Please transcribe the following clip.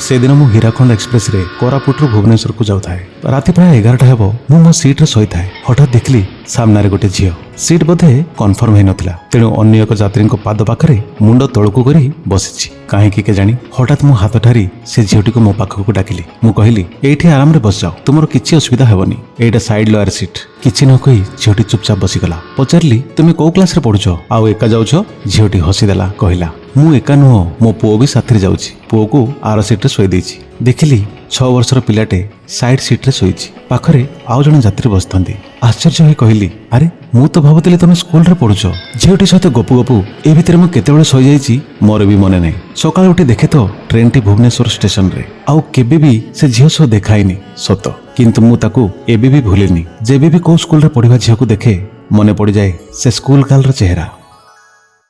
ସେଦିନ ମୁଁ ହୀରାଖଣ୍ଡ ଏକ୍ସପ୍ରେସରେ କୋରାପୁଟରୁ ଭୁବନେଶ୍ୱରକୁ ଯାଉଥାଏ। ରାତି ପ୍ରାୟ 11ଟା ହେବ। ମୁଁ ମୋ ସିଟ୍ରେ ଶୋଇଥାଏ। ହଠାତ୍ ଦେଖିଲି ସାମ୍ନାରେ ଗୋଟେ ଝିଅ। ସିଟ୍ ବୋଧେ କନଫର୍ମ ହେଇନଥିଲା, ତେଣୁ ଅନ୍ୟ ଏକ ଯାତ୍ରୀଙ୍କ ପାଦ ପାଖରେ ମୁଣ୍ଡ ତଳକୁ କରି ବସିଛି। କାହିଁକି କେଜାଣି ହଠାତ୍ ମୁଁ ହାତ ଠାରି ସେ ଝିଅଟିକୁ ମୋ ପାଖକୁ ଡାକିଲି। ମୁଁ କହିଲି, "ଏଇଠି ଆରାମରେ ବସିଯାଅ, ତୁମର କିଛି ଅସୁବିଧା ହେବନି। ଏଇଟା ସାଇଡ୍ ଲୋୟାର ସିଟ୍।" କିଛି ନ କହି ଝିଅଟି ଚୁପଚାପ ବସିଗଲା। ପଚାରିଲି, "ତୁମେ କୋଉ କ୍ଲାସରେ ପଢୁଛ ଆଉ ଏକା ଯାଉଛ?" ଝିଅଟି ହସିଦେଲା। କହିଲା, "ମୁଁ ଏକା ନୁହଁ, ମୋ ପୁଅ ବି ସାଥିରେ ଯାଉଛି। ପୁଅକୁ ଆର ସିଟ୍ରେ ଶୋଇ ଦେଇଛି।" ଦେଖିଲି 6 ବର୍ଷର ପିଲାଟେ ସାଇଡ୍ ସିଟ୍ରେ ଶୋଇଛି। ପାଖରେ ଆଉ ଜଣେ ଯାତ୍ରୀ ବସିଥାନ୍ତି। ଆଶ୍ଚର୍ଯ୍ୟ ହୋଇ କହିଲି, "ଆରେ, ମୁଁ ତ ଭାବୁଥିଲି ତମେ ସ୍କୁଲରେ ପଢୁଛ।" ଝିଅଟି ସହିତ ଗପୁ ଗପୁ ଏ ଭିତରେ ମୁଁ କେତେବେଳେ ଶୋଇଯାଇଛି, ମୋର ବି ମନେ ନାହିଁ। ସକାଳୁ ଉଠି ଦେଖେ ତ ଟ୍ରେନଟି ଭୁବନେଶ୍ୱର ଷ୍ଟେସନରେ। ଆଉ କେବେ ବି ସେ ଝିଅ ସହ ଦେଖା ହେଇନି ସତ, କିନ୍ତୁ ମୁଁ ତାକୁ ଏବେ ବି ଭୁଲିନି। ଯେବେ ବି କୋଉ ସ୍କୁଲରେ ପଢିବା ଝିଅକୁ ଦେଖେ, ମନେ ପଡ଼ିଯାଏ ସେ ସ୍କୁଲ କାଲର ଚେହେରା।